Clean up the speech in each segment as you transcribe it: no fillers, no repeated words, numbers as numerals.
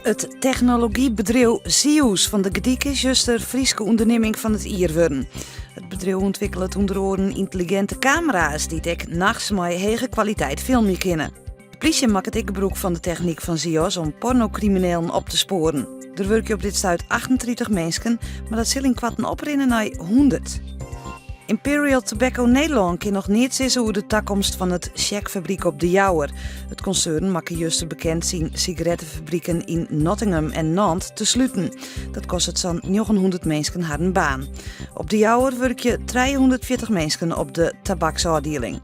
It technologybedriuw Ziuz fan De Gerdyk is juster Fryske ûndernimming fan it jier wurden. It bedriuw ûntwikkelet ûnder oaren yntelliginte kamera's dy't ek nachts mei hege kwaliteit filmje kinne. De plysje makket ek gebrûk fan de technyk fan Ziuz om pornokriminelen op te spoaren. Der wurkje op dit stuit 38 minsken, mar dat sil ynkoarten oprinne nei 100. Imperial Tobacco Nederlân kin noch neat sizze oer de takomst fan it sjekfabryk op De Jouwer. It konsern makke juster bekend syn sigarettefabriken yn Nottingham en Nantes te sluten. Dat kostet sa'n 900 minsken harren baan. Op De Jouwer wurkje 340 minsken op de tabaksôfdieling.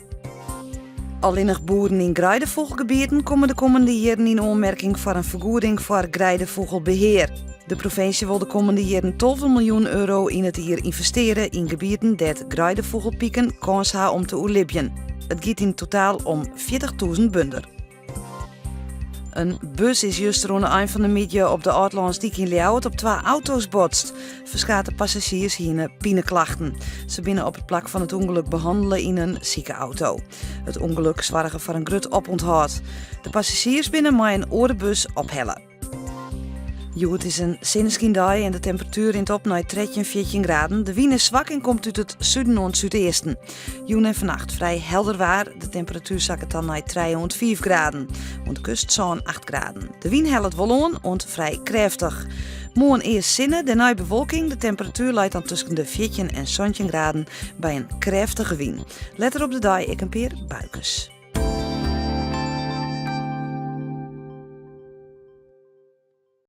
Allinnich boeren yn greidefûgelgebieten komme de kommende jierren yn oanmerking foar in fergoeding foar greidefûgelbehear. De provinsje wol de kommende jierren 12 miljoen euro yn it jier ynvesteare yn gebieten dêr't greidefûgelpiken kâns ha om te oerlibjen. It giet yn totaal om 40.000 bunder. In bus is juster oan de ein fan de middei op de Aldlânsdyk yn Ljouwert op twa auto's botst. Ferskate passazjiers hiene pineklachten. Se binne op it plak fan it ûngelok behannele yn in sike-auto. It ûngelok soarge foar in grut opûnthâld. De passazjiers binne mei in oare bus ophelle. Hjoed is in sinneskyndei en de temperatuer rint op nei 13, 14 graden. De wyn is swak en komt út it suden oant súdeasten. Jûn en fannacht frij helder waar. De temperatuer sakket dan nei 3 oant 5 graden. Oan de kust sân, 8 graden. De wyn hellet wol oan oant frij krêftich. Moarn earst sinne, dêrnei bewolking. De temperatuer leit dan tusken de 14 en 17 graden by in krêftige wyn. Letter op de dei ek in pear buikes.